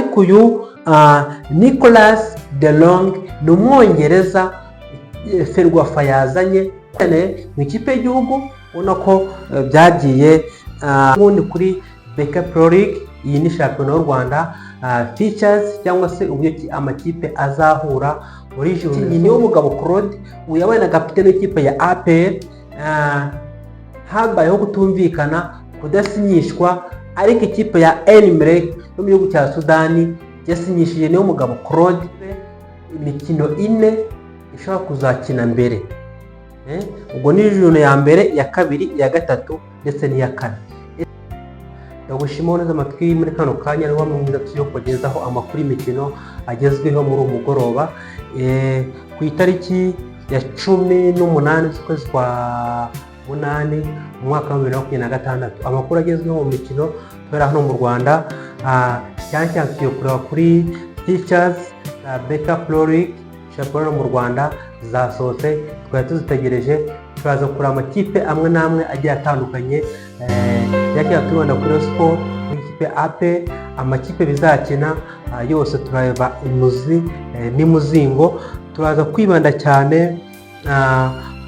Ariko uyu Nicolas De Long ni Umwongereza Ferwafa yazanye cyane mu ikipe y'igihugu, ubona ko byagiye ubundi kuri BK Pro League. Iyi ni shampiyona y'u Rwanda, fixtures cyangwa se uburyo ki amakipe azahura muri journée. Niyomugabo Claude, uyu yabaye na kapitene w'ikipe ya APR. Habayeho kutumvikana, kudasinyishwa, ariko ikipe ya El Merreikh yo mu gihugu cya Sudani yasinyishije Niyomugabo Claude imikino 4 ishobora kuzakina mbere. Ubwo ni journée ya mbere, iya kabiri, iya gatatu ndetse n'iya kane. Ndagushima neza amatwi muri kano kanya, ni wa mwiza tuyo kugezaho amakuru y'imikino agezweho muri uyu mugoroba. Ku itariki ya 18 z'ukwezi kwa munani mu mwaka wa 2026, amakuru agezweho mu mikino tubera hano mu Rwanda, cyane cyane tugiye kureba kuri fixtures za BK Pro League, shampiyona mu Rwanda zasohotse, twari tuzitegereje. Turaza kureba amakipe amwe n'amwe agiye atandukanye, yagiye tubona kuri Rayon Sport, kuri ikipe APR, amakipe bizakina yose turareba imuzi n'imuzingo. Turaza kwibanda cyane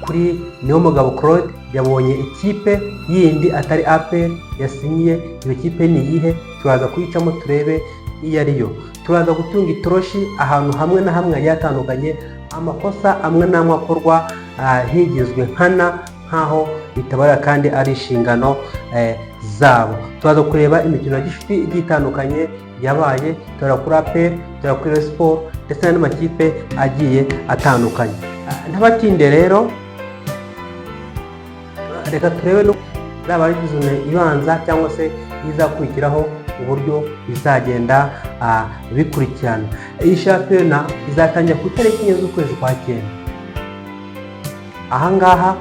kuri Niyomugabo Claude, yabonye ikipe yindi atari APR yasinyiye. Iyo kipe ni iyihe? Turaza kuyicamo turebe iyo ariyo. Turaza gutunga itoroshi ahantu hamwe na hamwe hagiye hatandukanye, amakosa amwe n'amwe akorwa higizwe nkana nk'aho bitabarira kandi ari inshingano zabo. Turaza kureba imikino ya gishuti igiye itandukanye yabaye, turareba kuri APR, turareba kuri Rayon Sport ndetse n'andi makipe agiye atandukanye. Ntabatinde rero, reka turebe no zaba ari journée ibanza cyangwa se izakurikiraho, uburyo bizagenda bikurikirana. Iyi shampiyona izatangira ku itariki 4 z'ukwezi kwa cyenda. Ahangaha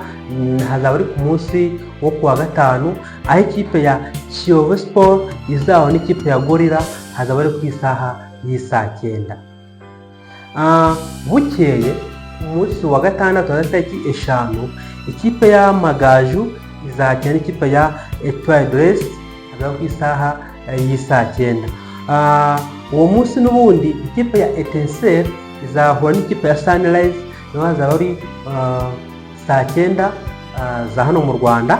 hazaba ari ku munsi wo kuwa gatanu, aho ikipe ya Kiyovu Sport izaba n'ikipe ya Gorilla, hazaba ari ku isaha y'isaa 9. Bukeye ku munsi wa gatandatu wa tariki 5, ikipe y'Amagaju izakina n'ikipe ya Etoile de l'Est, hazaba ku isaha y'isaa 9. Uwo munsi n'ubundi ikipe ya Etincelle izahura n'ikipe ya Sunrise, naho hazaba ari saa 9 za hano mu Rwanda.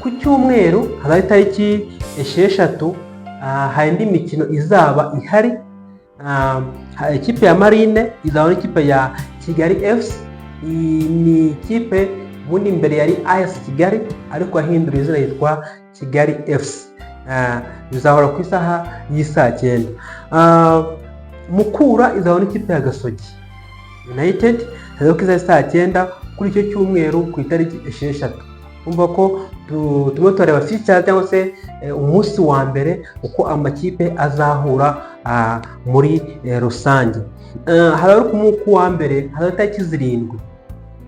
Ku cyumweru hazaba itariki 6, hari indi mikino izaba ihari. Ikipe ya Marine izaba n'ikipe ya Kigali FC. Iyi ni ikipe ubundi mbere yari AS Kigali, ariko yahinduriye izina yitwa Kigali FC. Bizahora ku isaha y'isaa 9. Mukura izaba n'ikipe ya Gasogi United, hazaba ku isaha saa 9 kuri icyo cyumweru ku itariki 6. Umva ko turimo turareba fixture cyangwa se umunsi wa mbere uko amakipe azahura muri rusange. Hari ari ku wa mbere, hari itariki 7.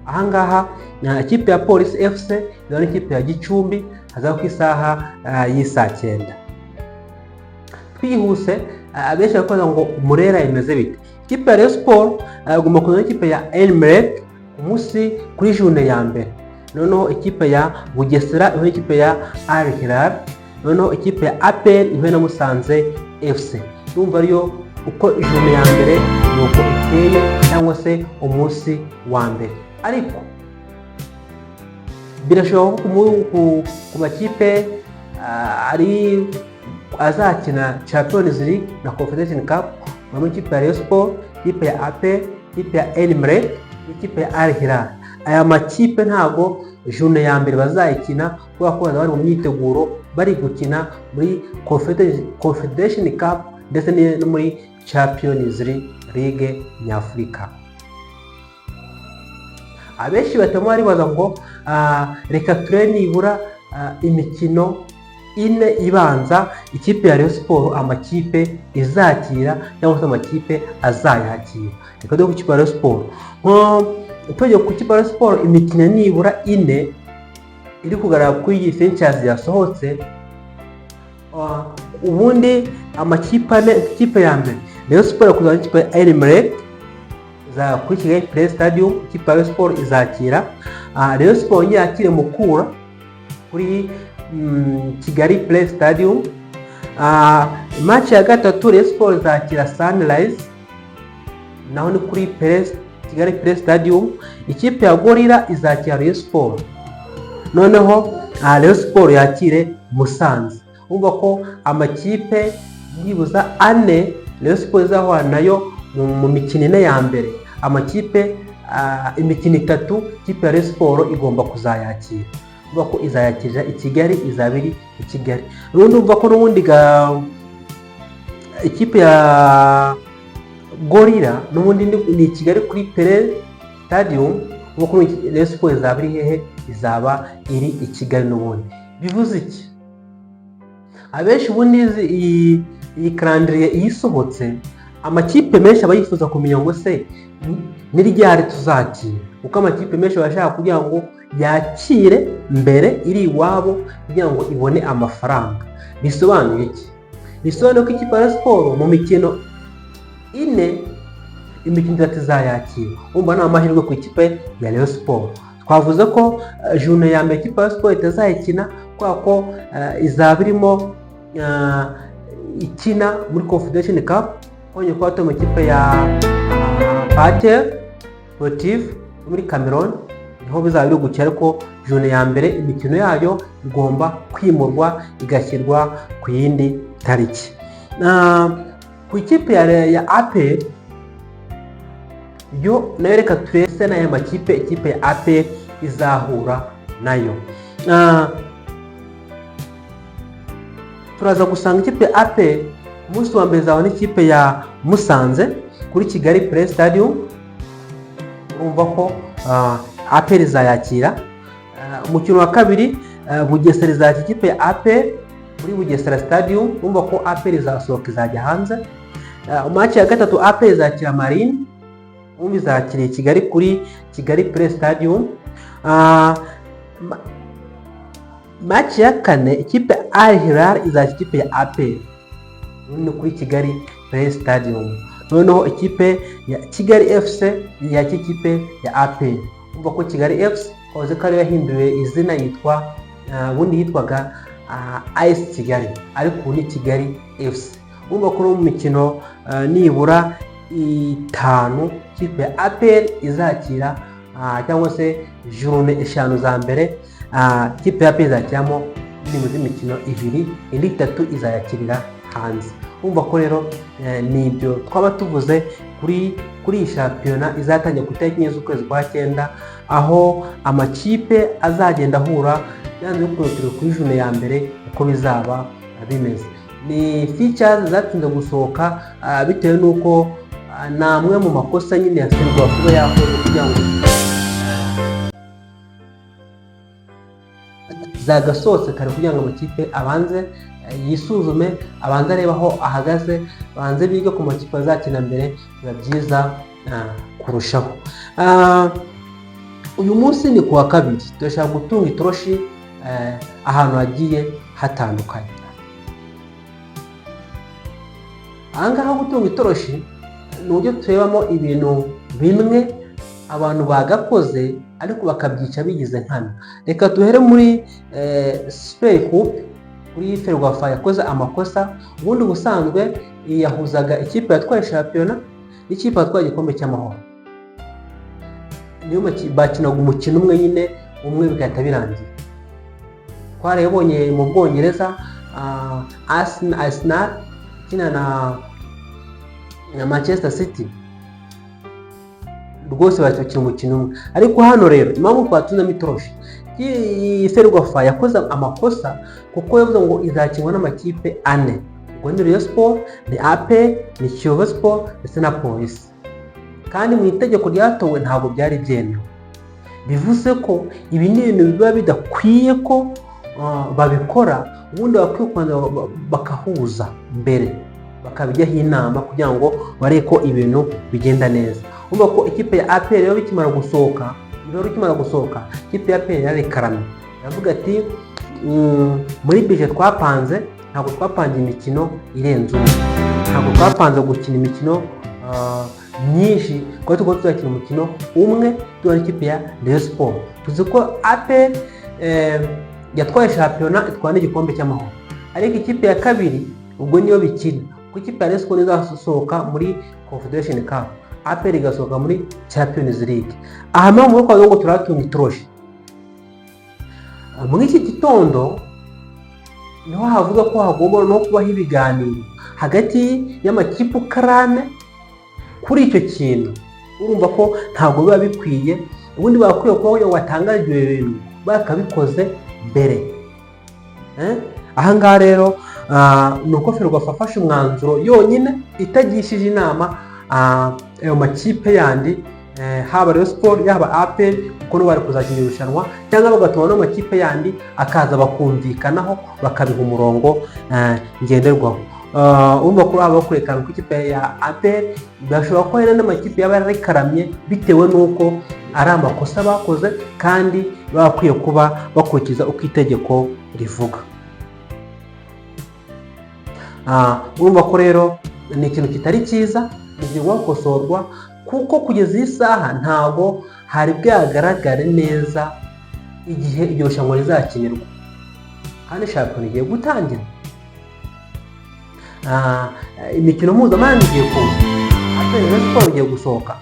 Ahangaha ikipe ya Polisi FC izaba n'ikipe ya Gicumbi, hazaba ku isaha y'isaa 9. Twihuse, abenshi bari ngo Murera imeze bite? Ikipe ya Rayon Sport igomba kuzana n'ikipe ya El Merreikh ku munsi kuri journée ya mbere. Noneho ikipe ya Bugesera ihuye n'ikipe ya Al Hilal, noneho ikipe ya APR ihuye na Musanze FC. Ndumva ariyo uko journée ya mbere ni uko iteye cyangwa se umunsi wa mbere. Ariko birashoboka ko ku makipe ari azakina Champions League na Confederation Cup, harimo ikipe ya Rayon Sport, ikipe ya APR, ikipe ya El Merreikh n'ikipe ya Al Hilal. Aya makipe ntago journée ya mbere bazayikina, kubera ko bazaba bari mu myiteguro, bari gukina muri Confederation Cup ndetse no muri Champions League nyafurika. Abenshi batuma baribaza ngo reka turebe nibura imikino 4 ibanza ikipe ya Rayon Sport, amakipe izakira cyangwa se amakipe azayakira. Reka dore ku ikipe ya Rayon Sport, nko tugiye ku ikipe ya Rayon Sport, imikino nibura 4 iri kugaragara kuri iyi fixtures yasohotse. Ubundi amakipe ane, ikipe ya mbere Rayon Sport kuzana n'ikipe ya El Merreikh za kuri Kigali Play Stadium, ikipe ya Rayon Sport izakira. Rayon Sport yakire Mukura kuri Kigali Play Stadium. Match ya gatatu, Rayon Sports izakira Sunrise, naho ni kuri Kigali Pele Stadium. Ikipe ya Gorilla izakira Rayon Sports, noneho Rayon Sports yakire Musanze. Urumva ko amakipe byibuza ane Rayon Sports izahura nayo mu mikino 4 ya mbere, amakipe imikino 3 ikipe ya Rayon Sports igomba kuzayakira. Urumva ko izayakirira i Kigali, izaba iri i Kigali. N'ubundi urumva ko n'ubundi ikipe ya Gorilla n'ubundi ni i Kigali kuri Pele Stadium. Urumva ko Rayon Sports izaba iri hehe? Izaba iri i Kigali n'ubundi. Bivuze iki? Abenshi ubundi iyi calendrier iyo isohotse, amakipe menshi aba yifuza kumenya ngo se ni ryari tuzakira, kuko amakipe menshi aba ashaka kugira ngo yakire mbere iri iwabo kugira ngo ibone amafaranga. Bisobanuye iki? Bisobanuye ko ikipe ya siporo mu mikino 4, imikino 3 izayakira. Urumva ni amahirwe ku ikipe ya Rayon Sports. Twavuze ko journée ya mbere ikipe ya siporo itazayikina kubera ko izaba irimo ikina muri Confederation Cup, kongera kuba mu ikipe ya Panthère Sportive muri Cameroon, niho bizaba biri gukina. Ariko journée ya mbere imikino yayo igomba kwimurwa igashyirwa ku yindi tariki. Ku ikipe ya APR yo nayo, reka turese n'aya makipe ikipe ya APR izahura nayo. Turaza gusanga ikipe ya APR umunsi wa mbere izahura n'ikipe ya Musanze kuri Kigali Pele Stadium. Urumva ko APR izayakira. Umukino wa kabiri, Bugesera izakira ikipe ya APR kuri Bugesera Stadium. Urumva ko APR izasohoka, izajya hanze. Match ya gatatu, APR izakira Marine, ubundi izakira i Kigali kuri Kigali Pele Stadium. Match ya kane, ikipe Al Hilal izakira ikipe ya APR ni kuri Kigali Pele Stadium. Noneho ikipe ya Kigali FC yakira ikipe ya APR. Urumva ko Kigali FC twavuze ko ariyo yahinduwe izina, yitwa ubundi yitwaga AS Kigali, ariko ubu ni Kigali FC. Urumva ko mu mikino nibura 5 ikipe ya APR izakira, cyangwa se journée 5 za mbere, ikipe ya APR izakiramo nibuze imikino 2, indi 3 izayakirira hanze. Urumva ko rero ni ibyo twaba tuvuze kuri iyi shampiyona izatangira ku itariki 4 z'ukwezi kwa 9, aho amakipe azagenda ahura byanze bikunze. Turi kuri journée ya mbere, uko bizaba bimeze. Ni fixtures zatinze gusohoka bitewe n'uko ni amwe mu makosa nyine ya Ferwafa kuba yakoze kugira ngo zagasohotse kare, kugira ngo amakipe abanze yisuzume, abanze arebe aho ahagaze, banze bige ku makipe azakina mbere, biba byiza kurushaho. Uyu munsi ni kuwa kabiri, turashaka gutunga itoroshi ahantu hagiye hatandukanye. Ahangaha gutunga itoroshi ni uburyo turebamo ibintu bimwe abantu bagakoze ariko bakabyica bigize nkana. Reka duhere muri Super Coupe, kuri Ferwafa yakoze amakosa. Ubundi ubusanzwe yahuzaga ikipe yatwaye shampiyona n'ikipe yatwaye igikombe cy'amahoro, niyo bakinaga umukino umwe nyine umwe bigahita birangira. Twarabibonye mu Bwongereza, Arsenal ikina na Manchester City, rwose bakina umukino umwe. Ariko hano rero impamvu twatunzemo itoroshi, iyi Ferwafa yakoze amakosa kuko yavuze ngo izakinwa n'amakipe ane. Ubwo ni Rayon Sport, ni APR, ni Kiyovu Sport ndetse na Polisi, kandi mu itegeko ryatowe ntabwo byari byemewe. Bivuze ko ibi ni ibintu biba bidakwiye ko babikora. Ubundi bakwiye kubanza bakahuza mbere, bakabijyaho inama kugira ngo barebe ko ibintu bigenda neza. Urumva ko ikipe ya APR rero bikimara gusohoka, rero ikimara gusohoka, ikipe ya APR yararekaranye, iravuga ati: Muri budget twapanze ntabwo twapanze imikino irenze umwe, ntabwo twapanze gukina imikino myinshi, kuko tugomba tuzakina umukino umwe duhura n'ikipe ya Rayon Sport." Tuzi ko APR yatwaye shampiyona, itwara n'igikombe cy'amahoro, ariko ikipe ya kabiri Ubwo niyo bikina kuko ikipe ya Rayon Sports izasohoka muri Confederation Cup, APR igasohoka muri Champions League. Aha mpamvu yo ngo turatunga itoroshi muri iki gitondo, niho havuga ko hagomba no kubaho ibiganiro hagati y'amakipe uko ari ane kuri icyo kintu. Urumva ko ntabwo biba bikwiye. Ubundi bakwiye kuba kugira ngo batangaze ibyo bintu bakabikoze mbere. Aha ngaha rero ni uko FERWAFA afashe umwanzuro yonyine itagishije inama ayo makipe yandi, haba Rayon Sports, yaba APR, kuko nibo bari kuzakina irushanwa, cyangwa bagatuma n'amakipe yandi akaza bakumvikanaho, bakabiha umurongo ngenderwaho. Urumva ko haba kurekana ku ikipe ya APR, bashobora kuba hari n'amakipe yaba yararekaramye bitewe n'uko ari amakosa bakoze, kandi bakwiye kuba bakurikiza uko itegeko rivuga. Urumva ko rero ni ikintu kitari cyiza, bigomba gukosorwa, kuko kugeza iyi saha ntabwo hari bwagaragare neza igihe iryo rushanwa rizakinirwa, kandi shampiyona igiye gutangira. Imikino mpuzamahanga igiye kuza, APR, Rayon Sports igiye gusohoka.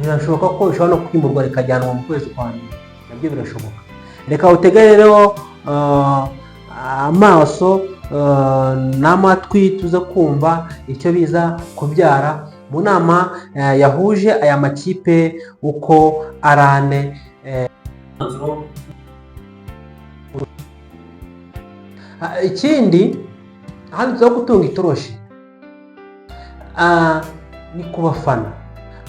Birashoboka ko bishobora no kwimurwa rikajyanwa mu kwezi kwa mbere, nabyo birashoboka. Reka utege rero amaso n'amatwi, tuze kumva icyo biza kubyara mu nama yahuje aya makipe uko ari ane. Ikindi ahandi tuza gutunga itoroshi ni ku bafana.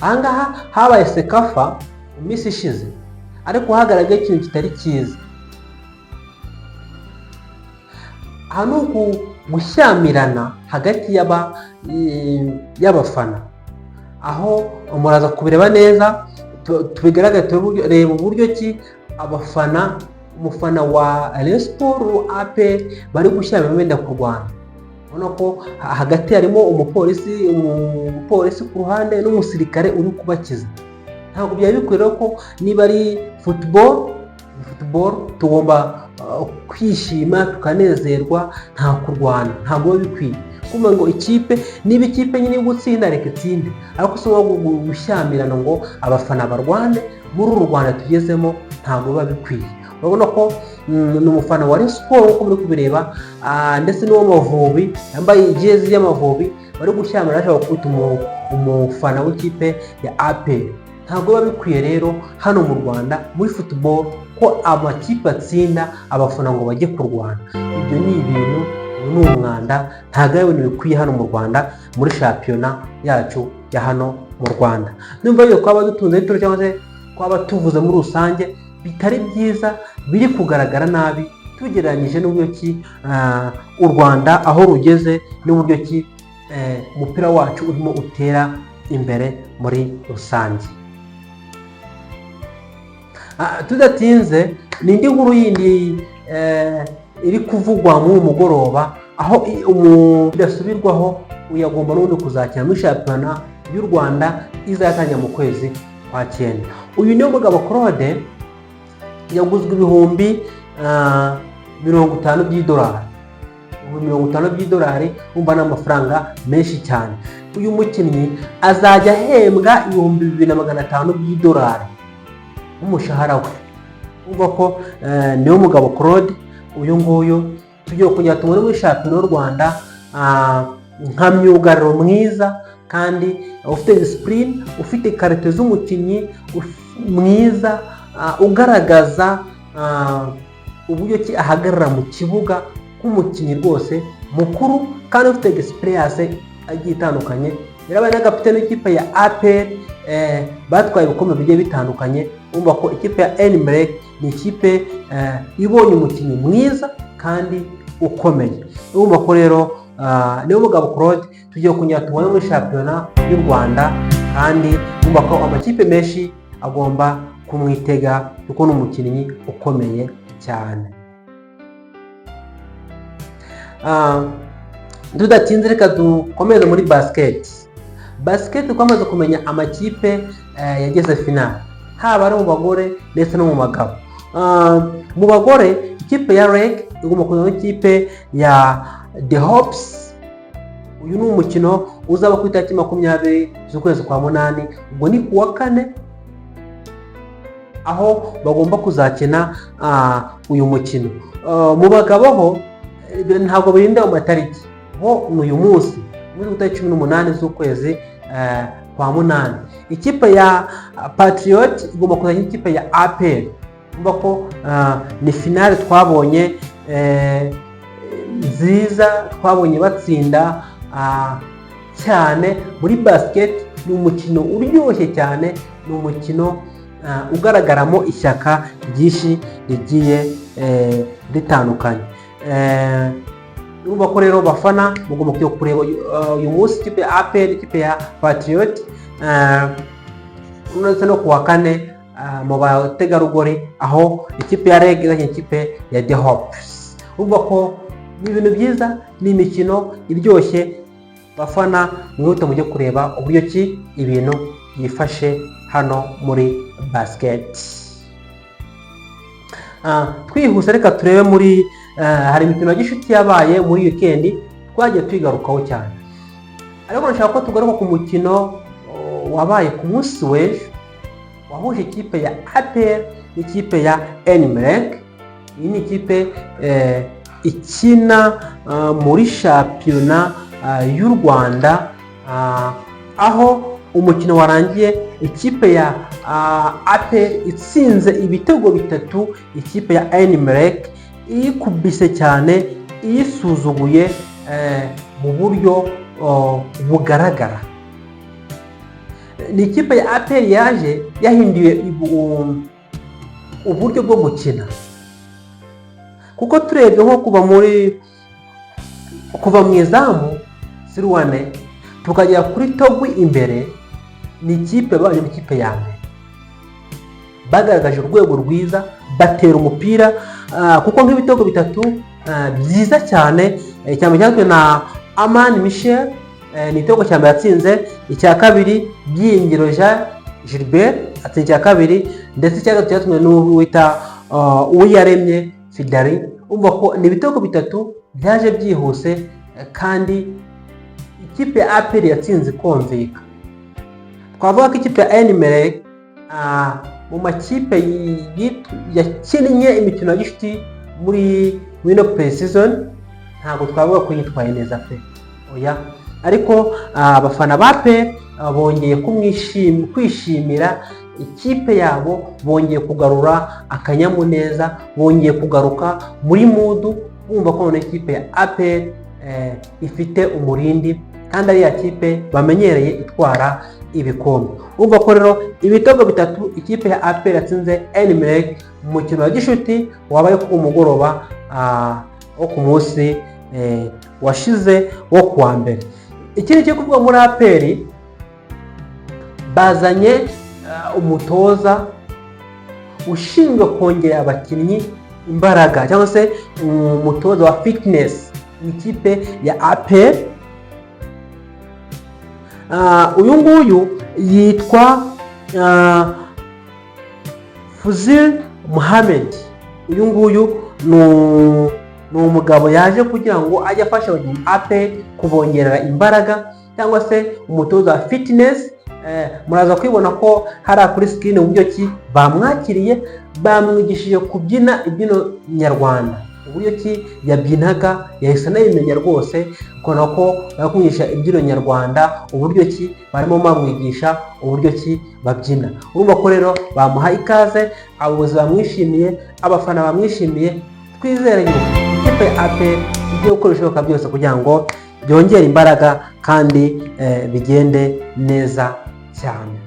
Ahangaha habaye CECAFA mu minsi ishize, ariko hagaragaye ikintu kitari cyiza. Aha ni gushyamirana hagati y'abafana, aho muraza kubireba neza, tubigaragare, reba uburyo ki abafana, umufana wa Rayon Sports, APR, bari gushyamirana benda kurwana. Ubona ko hagati harimo umupolisi ku ruhande n'umusirikare uri kubakiza. Ntabwo byari bikwiriye ko niba ari football, football tugomba kwishima tukanezerwa, nta kurwana. Ntabwo biba bikwiye kumva ngo ikipe, niba ikipe nyine iri gutsinda, reka itsinde, ariko si ngombwa gushyamirana ngo abafana barwane. Muri uru Rwanda tugezemo ntabwo biba bikwiye. Urabona ko ni umufana wa Rayon Sports nk'uko muri kubireba, ndetse n'uw'Amavubi yambaye ijezi y'Amavubi, bari gushyamirana bashaka gukubita umufana w'ikipe ya APR. Ntabwo biba bikwiye rero hano mu Rwanda muri football ko amakipe atsinda, abafana ngo bajye kurwana. Ibyo ni ibintu, ubu ni umwanda, ntabwo ari ibintu bikwiye hano mu Rwanda muri shampiyona yacu ya hano mu Rwanda. Numva yuko twaba dutunze ituro cyangwa se twaba tuvuze muri rusange bitari byiza, biri kugaragara nabi tugereranyije n'uburyo ki u Rwanda aho rugeze n'uburyo ki umupira wacu urimo utera imbere muri rusange. Tudatinze, ni indi nkuru yindi iri kuvugwa muri uyu mugoroba, aho bidasubirwaho uyagomba n'ubundi kuzakina muri shampiyona y'u Rwanda izatangira mu kwezi kwa cyenda. Uyu niyo mugabo Claude yaguzwe 50,000 by'idolari, 50,000 by'idolari. Wumva ni amafaranga menshi cyane. Uyu mukinnyi azajya ahembwa 2,500 by'idolari nk'umushahara we. Urumva ko niyo mugabo Claude uyu nguyu tugiye kongera tumubone muri shampiyona y'u Rwanda nka myugariro mwiza kandi ufite discipline, ufite qualité z'umukinnyi mwiza, ugaragaza uburyo ki ahagarara mu kibuga nk'umukinnyi rwose mukuru kandi ufite experience agiye itandukanye. Yarabaye na kapitene w'ikipe ya APR, batwaye ibikombe bigiye bitandukanye. Urumva ko ikipe ya Al Merreikh ni ikipe ibonye umukinnyi mwiza kandi ukomeye. Urumva ko rero niyo mugabo Claude tugiye kongera tubone muri shampiyona y'u Rwanda, kandi urumva ko amakipe menshi agomba kumwitega kuko ni umukinnyi ukomeye cyane. Tudatinze, reka dukomeze muri basket. Basket twamaze kumenya amakipe yageze finale, haba ari mu bagore ndetse no mu bagabo. Mu bagore ikipe ya REG igomba kuzana n'ikipe ya The Hopes. Uyu ni umukino uzaba ku itariki 20 z'ukwezi kwa munani, ubwo ni ku wa kane, aho bagomba kuzakina uyu mukino. Mu bagabo ho ntabwo birinda mu matariki, ho ni uyu munsi muri itariki 18 z'ukwezi kwa munani. Ikipe ya Patriot igomba kuzakina ikipe ya APR. Urumva ko ni finale twabonye nziza, twabonye batsinda cyane muri basket. Ni umukino uryoshye cyane, ni umukino ugaragaramo ishyaka ryinshi rigiye ritandukanye. Urumva ko rero bafana mugomba kujya kureba uyu munsi ikipe ya APR, ikipe ya Patriot, ndetse no ku wa kane mu bategarugori, aho ikipe ya REG izakina ikipe ya The Hopes. Urumva ko ni ibintu byiza, ni imikino iryoshye. Bafana, mwihute mujye kureba uburyo ki ibintu byifashe hano muri basket. Twihuse reka turebe muri hari imikino ya gishuti yabaye muri weekend twagiye tuyigarukaho cyane, ariko ndashaka ko tugaruka ku mukino wabaye ku munsi w'ejo wahuje ikipe ya APR n'ikipe ya Al Merreikh. Iyi ni ikipe ikina muri shampiyona y'u Rwanda, aho umukino warangiye ikipe ya APR itsinze ibitego 3 ikipe ya Al Merreikh, iyikubise cyane, iyisuzuguye mu buryo bugaragara. Ni ikipe ya APR yaje yahinduye uburyo bwo gukina, kuko turebye nko kuva mu izamu Sirwane tukagera kuri Togwi imbere, ni ikipe baje mu ikipe ya mbere bagaragaje urwego rwiza, batera umupira, kuko nk'ibitego 3 byiza cyane. Icya mbere cyatwe na Amani Michel, ni igitego cya mbere yatsinze. Icya kabiri, Byiringiro Jean Gilbert atsinze icya kabiri, ndetse icya gatatu cyatumwe n'uwita Uwiyaremye Fidari. Umva ko ni ibitego 3 byaje byihuse, kandi ikipe ya APR yatsinze ikonvika. Twavuga ko ikipe ya Al Merreikh mu makipe yakinnye imikino ya gishuti muri ino pre-season, ntabwo twavuga ko yitwaye neza pe, oya. Ariko abafana ba APR bongeye kwishimira ikipe yabo, bongeye kugarura akanyamuneza, bongeye kugaruka muri mood, bumva ko noneho ikipe ya APR ifite umurindi kandi ari ya kipe bamenyereye itwara ibikombe. Urumva ko rero ibitego 3 ikipe ya APR yatsinze Al Merreikh mu mukino wa gishuti wabaye ku mugoroba wo ku munsi washize wo kuwa mbere. Ikindi cyo kuvuga muri APR, bazanye umutoza ushinzwe kongerera abakinnyi imbaraga, cyangwa se umutoza wa fitness mu ikipe ya APR. Uyu nguyu yitwa Fuzil Muhamed. Uyu nguyu ni umugabo yaje kugira ngo ajye afasha abakinnyi APR kubongerera imbaraga, cyangwa se umutoza wa fitness. Muraza kwibona ko hariya kuri screen uburyo ki bamwakiriye, bamwigishije kubyina imbyino nyarwanda. Uburyo ki yabyinaga yahise anayimenya rwose, ukabona ko bari kumwigisha imbyino nyarwanda, uburyo ki barimo bamwigisha uburyo ki babyina. Urumva ko rero bamuhaye ikaze, abayobozi bamwishimiye, abafana bamwishimiye. Twizere yuko ikipe ya APR igiye gukora ibishoboka byose kugira ngo byongere imbaraga kandi bigende neza cyane.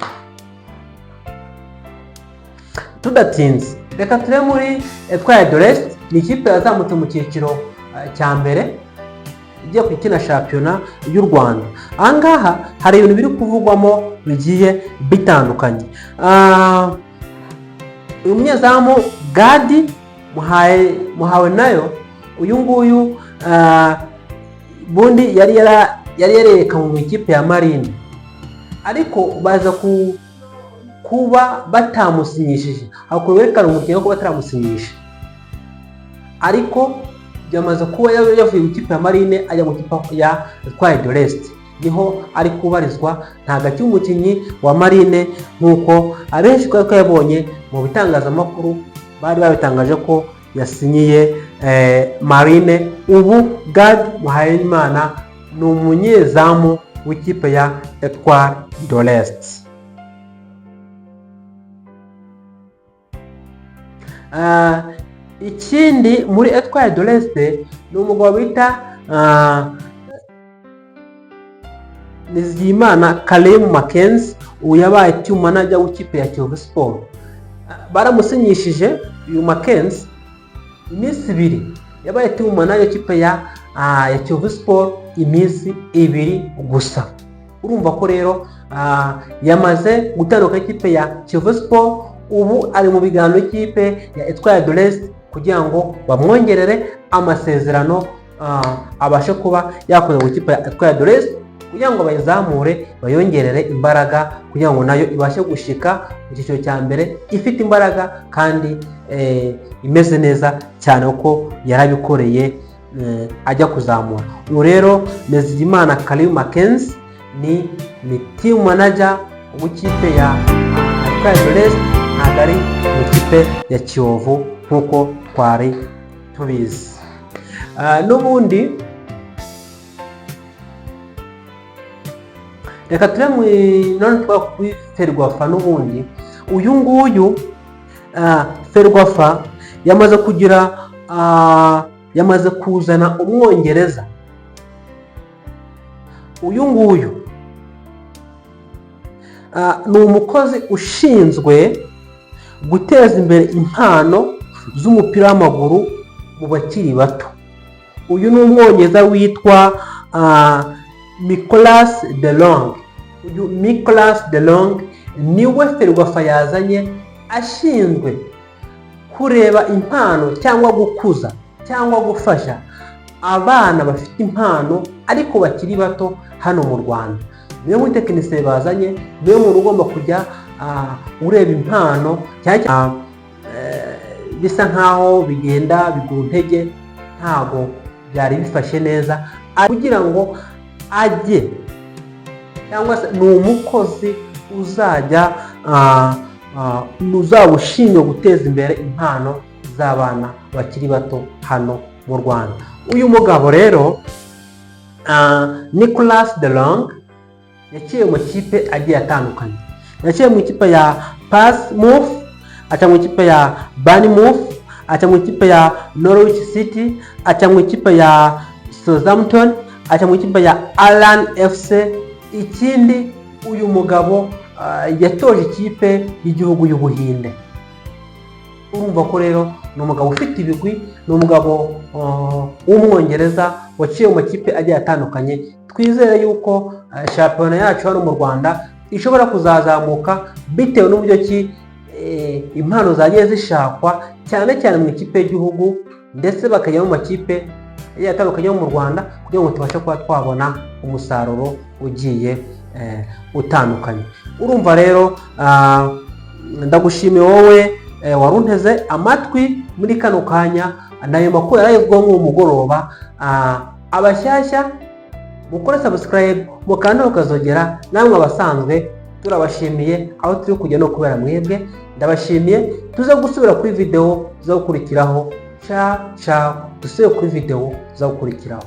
Tudatinze, reka turebe muri Etoile de l'Est. Ni ikipe yazamutse mu cyiciro cya mbere, igiye gukina shampiyona y'u Rwanda. Ahangaha hari ibintu biri kuvugwamo bigiye bitandukanye. Uyu munyezamu Gadi Muhawe nayo, uyu nguyu bundi yari yarerekanwe mu ikipe ya Marine, ariko baza kuba batamusinyishije. Hakuru werekana umukinnyi ko bataramusinyisha, ariko Byamaze kuba yavuye mu ikipe ya Marine ajya mu ikipe ya Etoile de l'Est, niho ari kubarizwa. Ntabwo akiri umukinnyi wa Marine nk'uko abenshi twari twabonye mu bitangazamakuru, bari babitangaje ko yasinyiye Marine. Ubu Gad Muhawenimana ni umunyezamu w'ikipe ya Etoile de l'Est. Ikindi muri Etoile de l'Est ni umugabo bita Nizigiyimana Karim Mackenzie. Ubu yabaye team manager w'ikipe ya Kiyovu Sport. Baramusinyishije uyu Mackenzie iminsi 2, yabaye team manager w'ikipe ya Kiyovu Sport iminsi 2 gusa. Urumva ko rero yamaze gutandukana ikipe ya Kiyovu Sport, ubu ari mu biganiro y'ikipe ya Etoile de l'Est kugira ngo bamwongerere amasezerano, abashe kuba yakomeza mu ikipe ya Etoile de l'Est kugira ngo bayizamure, bayongerere imbaraga kugira ngo nayo ibashe gushika mu cyiciro cya mbere ifite imbaraga kandi imeze neza cyane, kuko yarabikoreye ajya kuzamura. Uyu rero Nizigiyimana Karim Mackenzie ni team manager w'ikipe ya Etoile de l'Est, ntabwo ari mu ikipe ya Kiyovu nk'uko twari tubizi. N'ubundi reka tube mu none twa kuri Ferwafa. N'ubundi uyu nguyu Ferwafa yamaze kugira yamaze kuzana Umwongereza. Uyu nguyu ni umukozi ushinzwe guteza imbere impano z'umupira w'amaguru mu bakiri bato. Uyu ni Umwongereza witwa Nicolas DeLong. Uyu Nicolas DeLong niwe Ferwafa yazanye, ashinzwe kureba impano cyangwa gukuza cyangwa gufasha abana bafite impano ariko bakiri bato hano mu Rwanda. Niwe mutekinisiye bazanye, niwe muntu ugomba kujya ureba impano cyane cyane bisa nkaho bigenda bigura intege, ntabwo byari bifashe neza kugira ngo ajye, cyangwa se ni umukozi uzajya uzaba ushinzwe guteza imbere impano z'abana bakiri bato hano mu Rwanda. Uyu mugabo rero Nicolas DeLong yaciye mu kipe agiye atandukanye. Yaciye mu ikipe ya Portsmouth, aca mu ikipe ya Bournemouth, aca mu ikipe ya Norwich City, aca mu ikipe ya Southampton, aca mu ikipe ya Arran FC. Ikindi, uyu mugabo yatoje ikipe y'igihugu y'Ubuhinde. Urumva ko rero ni umugabo ufite ibigwi, ni umugabo w'Umwongereza waciye mu makipe agiye atandukanye. Twizere yuko shampiyona yacu hano mu Rwanda ishobora kuzazamuka bitewe n'uburyo ki impano zagiye zishakwa cyane cyane mu ikipe y'igihugu, ndetse bakajya mu makipe agiye atandukanye yo mu Rwanda kugira ngo tubashe kuba twabona umusaruro ugiye utandukanye. Urumva rero ndagushimiye wowe wari unteze amatwi muri kano kanya. Nayo makuru yarayivugwaho nk'uwo mugoroba. Abashyashya mukore subscribe, mukanda ukazogera. Namwe abasanzwe turabashimiye, aho turi kujya no kubera mwebwe. Ndabashimiye, tuze gusubira kuri video zo gukurikiraho. Ciao ciao, dusubire kuri video zo gukurikiraho.